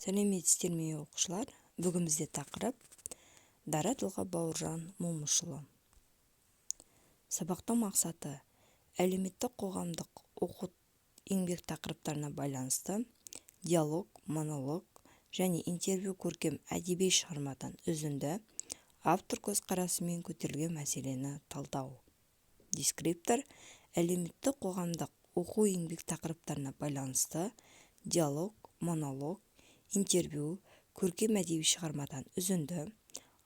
Сәлеметсіздер ме, оқушылар! Бүгін бізде тақырып: дара тұлға Бауыржан Момышұлы. Сабақтың мақсаты: әлеуметтік-қоғамдық, оқу еңбек тақырыптарына байланысты диалог, монолог және интервью көркем әдеби шығармадан үзінді, автор көзқарасымен көтерілген мәселені талдау. Дескриптор: әлеуметтік-қоғамдық, оқу-еңбек тақырыптарына байланысты диалог, монолог, интервью көркем әдеби шығармадан үзінді,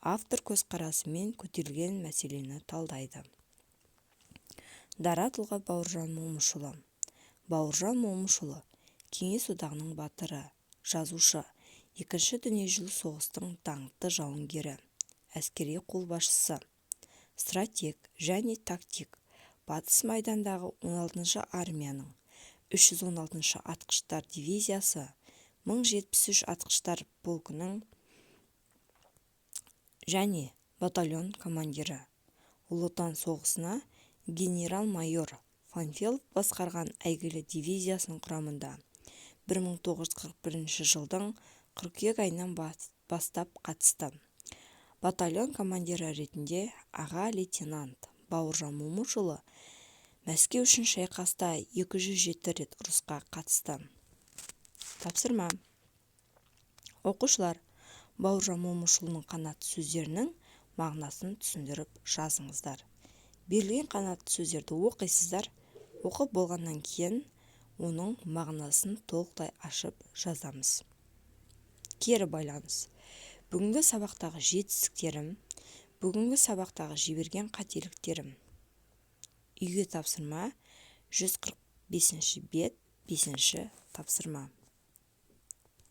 автор көзқарасымен көтерілген мәселені талдайды. Дара тұлға Бауыржан Момышұлы. Бауыржан Момышұлы – Кеңес Одағының Батыры, жазушы, Екінші дүниежүзілік соғыстың даңқты жауынгері, әскери қолбасшысы, стратег және тактик. Батыс майдандағы 16-шы армияның 316-шы атқыштар дивизиясы 1073 атқыштар полкінің және батальон командирі. Ұлы Отан соғысына генерал-майор Панфилов басқарған әйгілі дивизиясының құрамында 1941 жылдың қыркүйек айынан бастап қатысты. Батальон командирі ретінде аға лейтенант Бауыржан Момышұлы Мәскеу үшін шайқаста 207 рет ұрысқа қатысты. Тапсырма. Оқушылар, Бауыржан Момышұлының қанатты сөздерінің мағынасын түсіндіріп жазыңыздар. Берілген қанатты сөздерді оқисыздар. Оқып болғаннан кейін оның мағынасын толықтай ашып жазамыз. Кері байланыс: бүгінгі сабақтағы жетістіктерім, бүгінгі сабақтағы жіберген қателіктерім. Үйге тапсырма: 145 бет, 5 тапсырма.